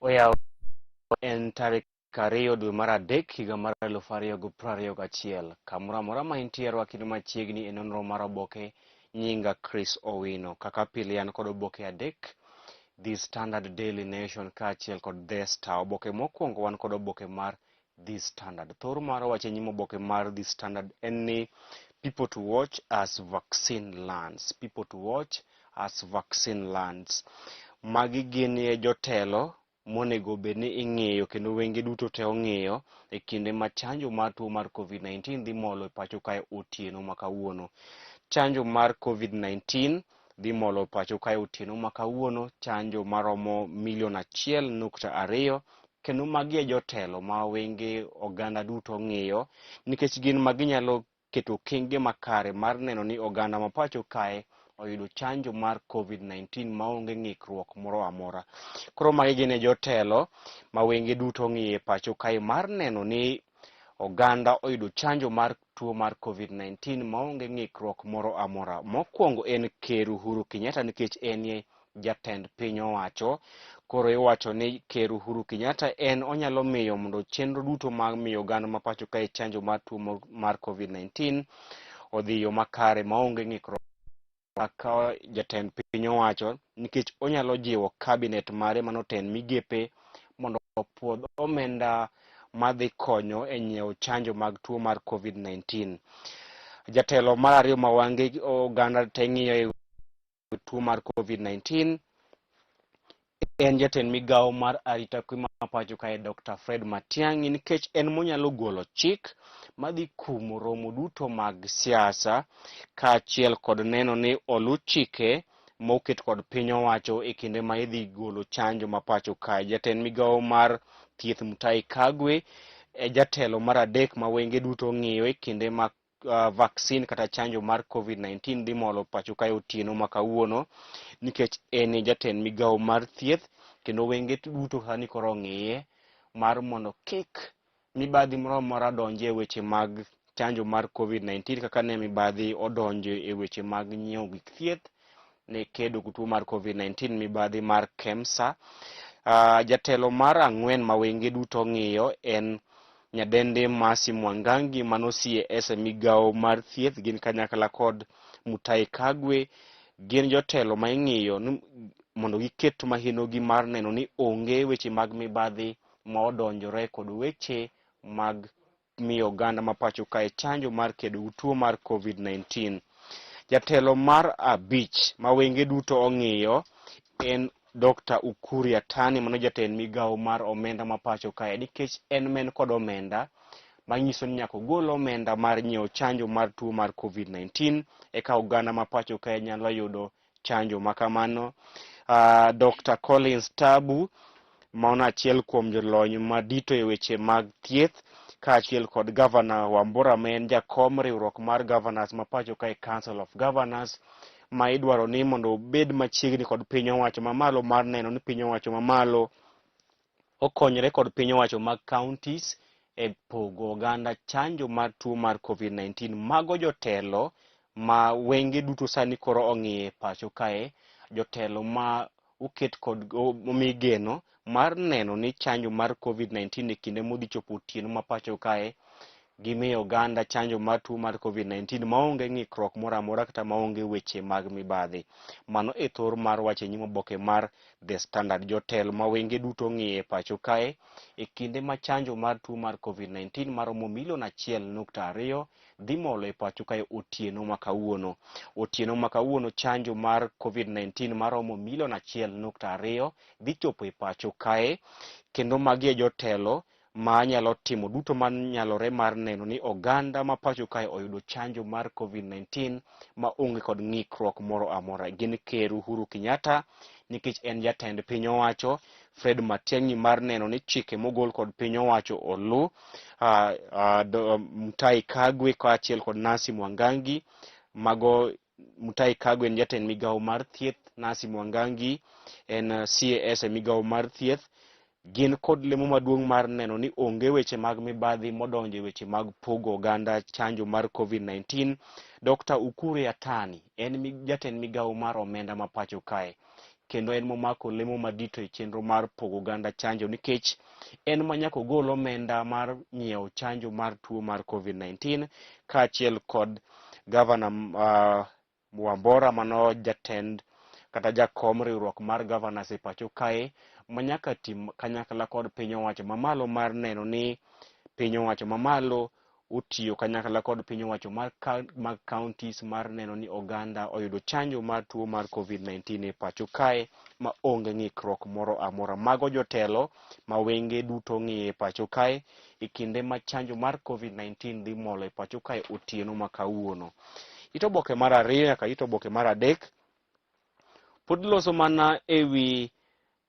Oyaw en tarik 2 dwe mar 3 higa mar 2021. Kamoro amora ma intie rwaki ni machiegni e nonro mar oboke nyinga Chris Owino. Kaka pile an kod oboke adek, The Standard, Daily Nation kaachiel kod The Star. Oboke mokwongo wan kod oboke mar The Standard. Thor mar wach e nyim oboke mar The Standard en ni people to watch as vaccine lands. People to watch as vaccine lands. Magi gin jotelo monego bed ni ing'iyo kendo wenge duto te ong'iyo e kinde ma chanjo mar tuo mar COVID-19 dhi molo e pacho kae otieno ma kawuono. Chanjo mar COVID-19 dhi molo e pacho kae otieno ma kawuono, chanjo maromo milion 1.2, kendo magi e jotelo ma wenge oganda duto ng'iyo nikech gin ma ginyalo keto okenge makare mar neno ni oganda ma pacho kae oyudo chanjo mar COVID-19 maonge ng'ikruok moro amora. Koro magi gin e jotelo ma wenge duto ng'iyo e pacho kae mar neno ni oganda oyudo chanjo mar tuo mar COVID-19 maonge ng'ikruok moro amora. Mokwongo en Ker Uhuru Kenyatta nikech en jatend piny owacho. Koro iwacho ni Ker Uhuru Kenyatta en onyalo miyo mondo chenro duto mar miyo oganda ma pacho kae chanjo mar tuo mar COVID-19 odhi yo makare maonge ng'ikruok kaka jatend piny owacho, nikech onyalo jiwo cabinet mare manotend migepe mondo opuodh omenda madhi konyo e nyiewo chanjo mag tuo mar COVID-19. Jatelo mar ariyo ma wange oganda te ng'iyo e tuo mar COVID-19 en jatend migawo mar arita kwe ma pacho kae Dr. Fred Matiang'i, nikech en monyalo golo chik madhi kumo romo duto mag siasa kaachiel kod neno ni olu chike moket kod piny owacho e kinde ma idhi golo chanjo ma pacho kae. Jatend migawo mar thieth Mutahi Kagwe e jatelo mar adek ma wenge duto ng'iyo e kinde ma vaccine kata chanjo mar COVID-19 dhi molo pacho kae otieno ma kawuono, nikech en e jatend migawo mar thieth kendo wenge duto sani koro ng'iye mar mondo kik mibadhi moro amora donji e weche mag chanjo mar COVID-19 kaka ne mibadhi odonjo e weche mag nyiewo gik thieth ne kedo gi tuo mar COVID-19, mibadhi mar KEMSA. Jatelo mar ang'wen ma wenge duto ng'iyo en Nyadende Mercy Mwangangi mano CAS e migawo mar thieth, gin kanyakla kod Mutahi Kagwe, gin jotelo ma ing'iyo mondo giket mahinogi mar neno ni onge weche mag mibadhi ma odonjore kod weche mag miyo oganda ma pacho kae chanjo mar kedo gi tuo mar COVID-19. Jatelo mar abich ma wenge duto ong'iyo en Dr. Ukur Yatani mano jatend migawo mar omenda ma pacho kae, nikech en men kod omenda manyiso ni nyaka ogol omenda mar nyiewo chanjo mar tuo mar COVID-19 eka oganda ma pacho kae nyalo yudo chanjo ma kamano. Dr. Collins Tabu maono achiel kuom jolony madito e weche mag thieth kaachiel kod Governor Wambura ma en jakom riwruok mar Governors ma pacho kae, Council of Governors, ma idwaro ni mondo obed machiegni kod piny owacho mamalo mar neno ni piny owacho mamalo okonyre kod piny owacho mag counties e pogo oganda chanjo mar tuo mar COVID-19. Mago jotelo ma wenge duto sani koro ong'iye pacho kae, jotelo ma oket kod omi geno mar neno ni chanjo mar COVID-19 e kinde modhi chopo otieno ma pacho kae gimiyo oganda chanjo mar tuo mar COVID-19 maonge ng'ikruok moro amora kata maonge weche mag mibadhi. Mano e thor mar wach e nyim oboke mar The Standard. Jotelo ma wenge duto ng'iye pacho kae e kinde ma chanjo mar tuo mar COVID-19 maromo milion 1.2 dhi molo e pacho kae otieno ma kawuono. Otieno ma kawuono chanjo mar COVID-19 maromo milion 1.2 dhi chopo e pacho kae, kendo magi e jotelo ma nyalo timo duto manyalore mar neno ni oganda ma pacho kae oyudo chanjo mar COVID-19 ma onge kod ng'ikruok moro amora. Gin Ker Uhuru Kenyatta nikech en jatend piny owacho, Fred Matiang'i mar neno ni chike mogol kod piny owacho olu, Mutahi Kagwe kaachiel kod Nancy Mwangangi. Mago Mutahi Kagwe en jatend migawo mar thieth, Nancy Mwangangi en CAS e migawo mar thieth. Gin kod lemo maduong' mar neno ni onge weche mag mibadhi modonjo e weche mag pogo oganda chanjo mar COVID-19. Dr. Ukur Yatani en jatend migawo mar omenda ma pacho kae. kendo en momako lemo madito e chenro mar pogo oganda chanjo nikech en ma nyaka ogol omenda mar nyiewo chanjo mar tuo mar COVID-19 kaachiel kod gavana Wambora mano jatend kata jakom riwruok mar governors e pacho kae ma nyaka tim kanyakla kod piny owacho mamalo mar neno ni piny owacho mamalo otiyo kanyakla kod piny owacho mar mag counties mar neno ni oganda oyudo chanjo mar tuo mar COVID-19 e pacho kae ma onge ng'ikruok moro amora. Mago jotelo ma wenge duto ng'iyo e pacho kae e kinde ma chanjo mar COVID-19 dhi molo e pacho kae otieno ma kawuono. It oboke mar ariyo nyaka it oboke mar adek pod loso mana ewi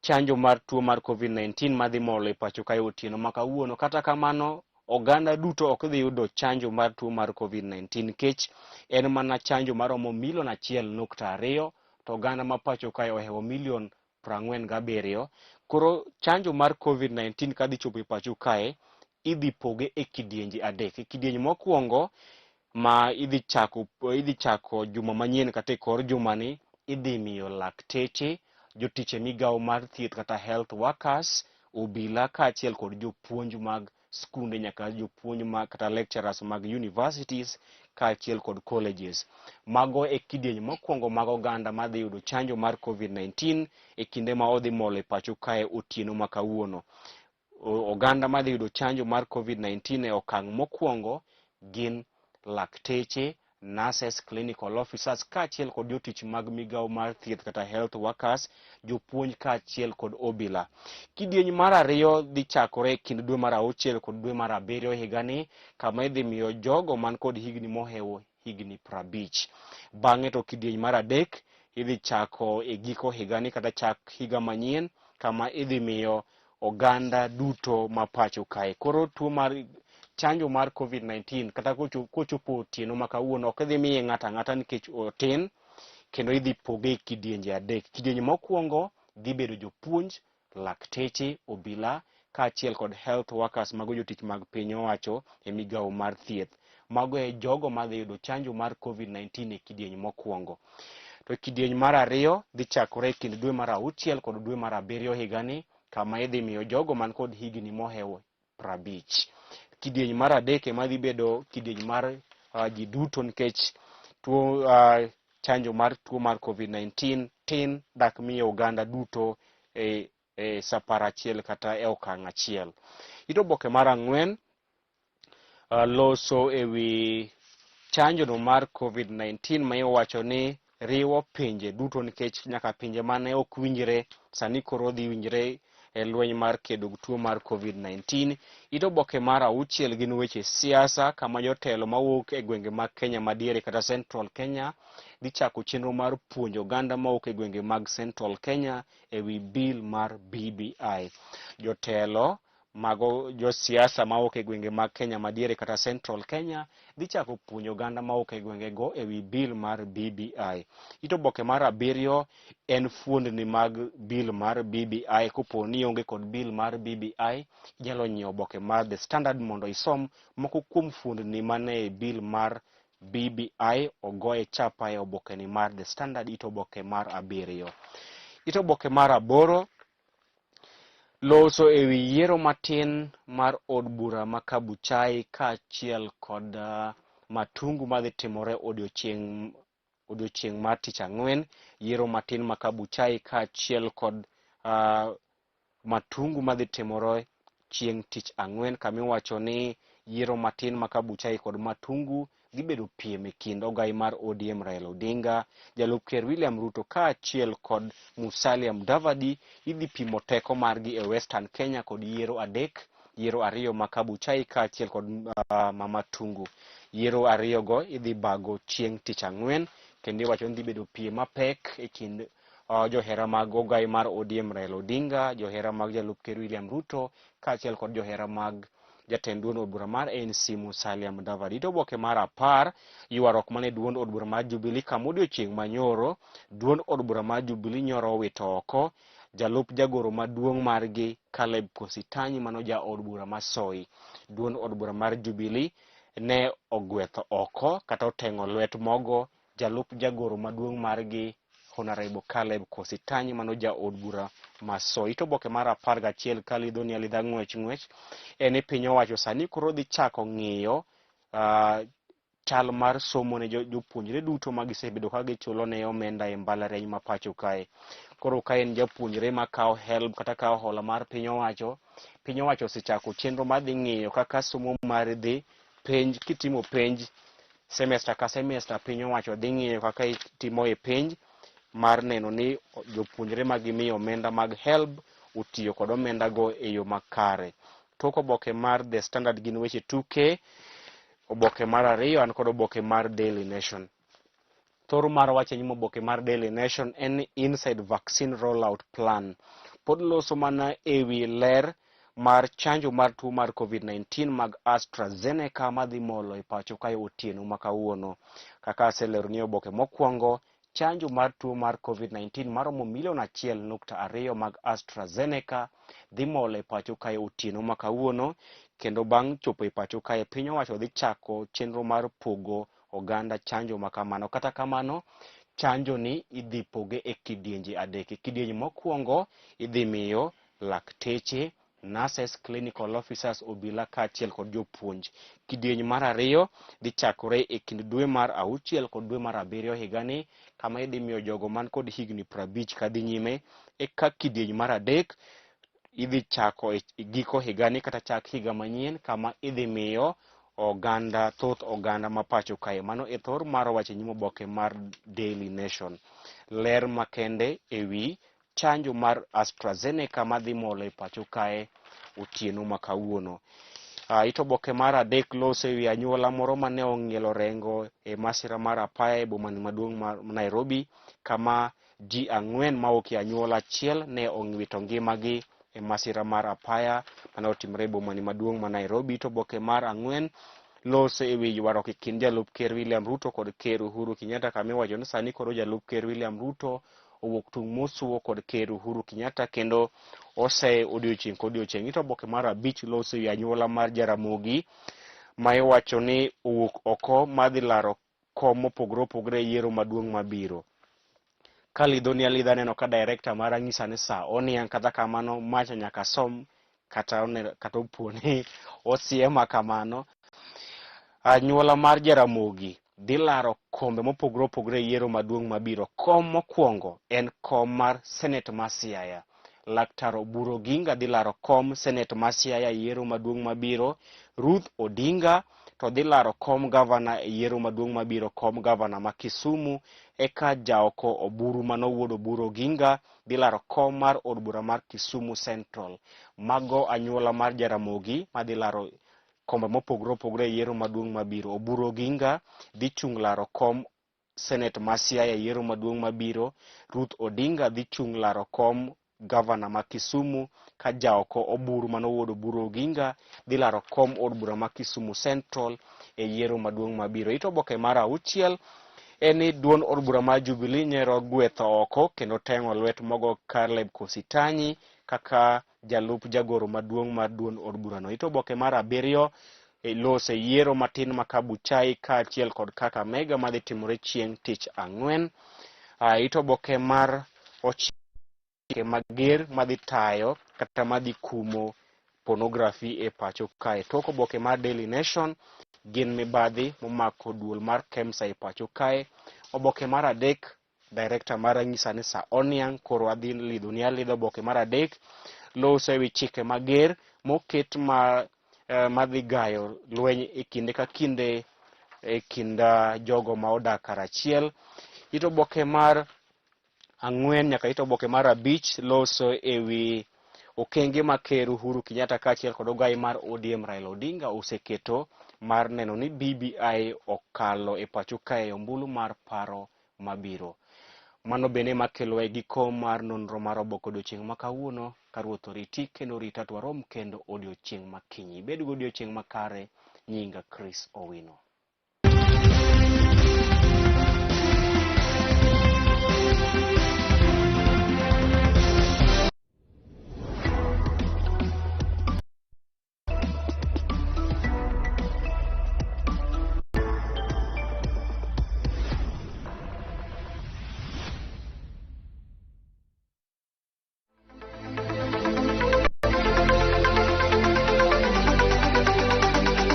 chanjo mar tuo mar COVID-19 madhi molo e pacho kae otieno ma kawuono. Kata kamano, oganda duto ok dhi yudo chanjo mar tuo mar COVID-19 nikech en mana chanjo maromo milion 1.2 to oganda ma pacho kae ohewo milion 47. Koro chanjo mar COVID-19 kadhi chopo e pacho kae, idhi poge e kidienje adek. E kidieny mokwongo ma idhi chako juma manyien kata e kor jumani, idhi miyo lakteche, jotich e migawo mar thieth kata health workers, obila kaachiel kod jopuonj mag skunde nyaka jopuonj mag kata lecturers mag universities kaachiel kod colleges. Mago e kidieny mokwongo mag oganda madhi yudo chanjo mar COVID-19 e kinde ma odhi molo e pacho kae otieno ma kawuono. Oganda madhi yudo chanjo mar COVID-19 e okang' mokwongo gin lakteche, nurses, clinical officers kaachiel kod jotich mag migawo mar thieth kata health workers, jopuonj kaachiel kod obila. Kidieny mar ariyo dhi chakore e kind dwe mar auchiel kod dwe mar abiriyo higani kama idhi miyo jogo man kod higni mohewo higni 50. Bang'e to kidieny mar adek idhi chako e giko higani kata chak higa manyien kama idhi miyo oganda duto ma pacho kae. Koro tuo mar chanjo mar COVID-19 kata kochopo otieno ma kawuono ok idhi miye ng'ato ang'ata nikech otin kendo idhi poge e kidienje adek. Kidieny mokwongo dhi bedo jopuonj, lakteche, obila kaachiel kod health workers mago jotich mag piny owacho e migawo mar thieth. Mago e jogo madhi yudo chanjo mar COVID-19 e kidieny mokwongo. To kidieny mar ariyo dhi chakore e kind dwe mar auchiel kod dwe mar abiriyo higani kama idhi miyo jogo man kod higni mohewo 50. Kidieny mar adek ema dhi bedo kidieny mar ji duto nikech tuo chanjo mar tuo mar COVID-19 tin dak miyo oganda duto e sapar achiel kata e okang' achiel. It oboke mar ang'wen loso ewi chanjo no mar COVID-19 ma iwacho ni riwo pinje duto nikech nyaka pinje mane ok winjre sani koro dhi winjre e lweny mar kedo gi tuo mar COVID-19. It oboke mar auchiel gin weche siasa kama jotelo mawuok e gwenge mag Kenya madiere kata Central Kenya dhi chako chenro mar puonjo oganda mawuok e gwenge mag Central Kenya e wi bill mar BBI. Jotelo mago josiasa mawuok e gwenge mag Kenya madiere kata Central Kenya dhi chako puonjo oganda mawuok e gwengego e wi bill mar BBI. It oboke mar abiriyo en fuondni mag bill mar BBI. Kopo ni ionge kod bill mar BBI, inyalo nyiewo oboke mar The Standard mondo isom moko kuom fuondni mane e bill mar BBI ogoye chapa e obokeni mar The Standard it oboke mar abiriyo. It oboke mar aboro loso ewi yiero matin mar od bura ma Kabuchai kaachiel kod Matungu madhi timore odiochieng' mar tich ang'wen. Yiero matin ma Kabuchai kaachiel kod Matungu madhi timore chieng' tich ang'wen kamiwacho ni yiero matin ma Kabuchai kod Matungu dhi bedo piem e kind ogai mar ODM Raila Odinga, jalup ker William Ruto kaachiel kod Musalia Mudavadi idhi pimo teko margi e Western Kenya kod yiero adek, yiero ariyo ma Kabuchai kaachiel kod ma Matungu. Yiero ariyo go idhi bago chieng' tich ang'wen kendo iwacho ni dhi bedo piem mapek e kind johera mag ogai mar ODM Raila Odinga, johera mag jalup ker William Ruto kaachiel kod johera mag jatend duond od bura mar ANC Musalia Mudavadi. It oboke mar 10 ywaruok mane duond od bura mar Jubilee kama odiochieng' manyoro duond od bura mar Jubilee nyoro owito oko jalup jagoro maduong' margi Caleb Kositany mano ja od bura ma Soi. Duond od bura mar Jubilee ne ogwetho oko kata oteng'o lwet mogo jalup jagoro maduong' margi Honorable Caleb Kositanyi mano jaod bura ma Soi. It oboke mar 11 ka lidho ni alidha ng'wech ng'wech en ni piny owacho sani koro dhi chako ng'iyo chal mar somo ne jopuonjre duto ma gisebedo ka gichulo ne omenda e mbalariany ma pacho kae. Koro ka en japuonjre ma kawo HELB kata kawo hola mar piny owacho, piny owacho osechako chenro mar dhi ng'iyo kaka somo mari dhi, penj kitimo penj semester ka semester piny owacho dhi ng'iyo kaka itimo e penj mar neno ni jopuonjre ma gimiyo omenda mag HELB otiyo kod omenda go e yo makare. Tok oboke mar The Standard gin weche tuke, oboke mar ariyo an kod oboke mar Daily Nation. Thor mar wach e nyim oboke mar Daily Nation en ni Inside Vaccine Rollout Plan pod loso mana ewi ler mar chanjo mar tuo mar COVID-19 mag AstraZeneca madhi molo e pacho kae otieno ma kawuono. Kaka aselero ni oboke mokwongo, chanjo mar tuo mar COVID-19 maromo milion 1.2 mag AstraZeneca dhi molo e pacho kae otieno ma kawuono, kendo bang' chopo e pacho kae piny owacho dhi chako chenro mar pogo oganda chanjo ma kamano. Kata kamano, chanjo ni idhi poge e kidienje adek. E kidieny mokwongo idhi miyo lakteche, nurses, clinical officers, obila kaachiel kod jopuonj. Kidieny mar ariyo dhi chakore e kind dwe mar auchiel kod dwe mar abiriyo higani, kama idhi miyo jogo man kod higni 50 kadhi nyime. Eka kidieny mar adek idhi chako e giko higani kata chak higa manyien, kama idhi miyo oganda thoth oganda ma pacho kae. Mano e thor mar wach e nyim oboke mar Daily Nation. Ler makende ewi chanjo mar AstraZeneca madhi molo e pacho kae otieno ma kawuono. It oboke mar adek loso ewi anyuola moro mane ong'ielo rengo e masira mar apaya e boma maduong' mar Nairobi, kama ji 4 mawuok e anyuola achiel ne ong'wito ngimagi e masira mar apaya mane otimore e boma maduong' ma Nairobi. It oboke mar 4 loso ewi ywaruok e kind jalup ker William Ruto kod ker Uhuru Kenyatta, kama iwacho ni sani koro jalup ker William Ruto owuok tung' mosuo kod ker Uhuru Kenyatta kendo oseye odiochieng' kodiochieng'. It oboke mar 5 loso ewi anyuola mar Jaramogi ma iwacho ni owuok oko madhi laro kom mopogore opogore e yiero maduong' mabiro. Ka lidho ni alidha aneno ka director mara nyisa ni sa oniang', kata kamano macha nyaka som kata kata opo ni osiema kamano. Anyuola mar Jaramogi dhi laro kombe mopogore opogore e yiero maduong' mabiro. Kom mokwongo en kom mar Senate ma Siaya. Laktar Oburu Oginga dhi laro kom Senate ma Siaya e yiero maduong' mabiro. Ruth Odinga to dhi laro kom gavana e yiero maduong' mabiro, kom gavana ma Kisumu. Eka Jaoko Oburu mano wuod Oburu Oginga dhi laro kom mar od bura mar Kisumu Central. Mago anyuola mar Jaramogi madhi laro kombe mopogore opogore e yiero maduong' mabiro. Oburu Oginga dhi chung' laro kom Senate ma Siaya e yiero maduong' mabiro. Ruth Odinga dhi chung' laro kom gavana ma Kisumu, ka Jaoko Oburu mano wuod Oburu Oginga dhi laro kom od bura ma Kisumu Central e yiero maduong' mabiro. It oboke mar 6 en ni duond od bura mar Jubilee nyero gwetho oko kendo teng'o lwet mogo Caleb Kositanyi kaka jalup jagoro maduong' mar duond od burano. It oboke mar 7 lose yiero matin ma Kabuchai kaachiel kod Kakamega madhi timore chieng' tich ang'wen. It oboke mar 9 mager madhi tayo kata madhi kumo pornography e pacho kae. Tok oboke mar Daily Nation gin mibadhi momako duol mar KEMSA e pacho kae. Oboke mar 3 director mara nyisa ni sa oniang' koro adhi lidho ni alidho. Oboke mar 3 loso ewi chike mager moket ma madhi gayo lweny e kinde ka kinde e kind jogo ma odak karachiel. It oboke mar 4 nyaka it oboke mar 5 loso ewi okenge ma ker Uhuru Kenyatta kaachiel kod ogai mar ODM Raila Odinga oseketo mar neno ni BBI okalo e pacho kae ombulu mar paro mabiro. Mano bende makelo e giko mar nonro mar oboke odiochieng' ma kawuono. Ka Ruoth oriti kendo orita to warom kendo odiochieng' ma kiny. Ibed gi odiochieng' makare. Nyinga Chris Owino.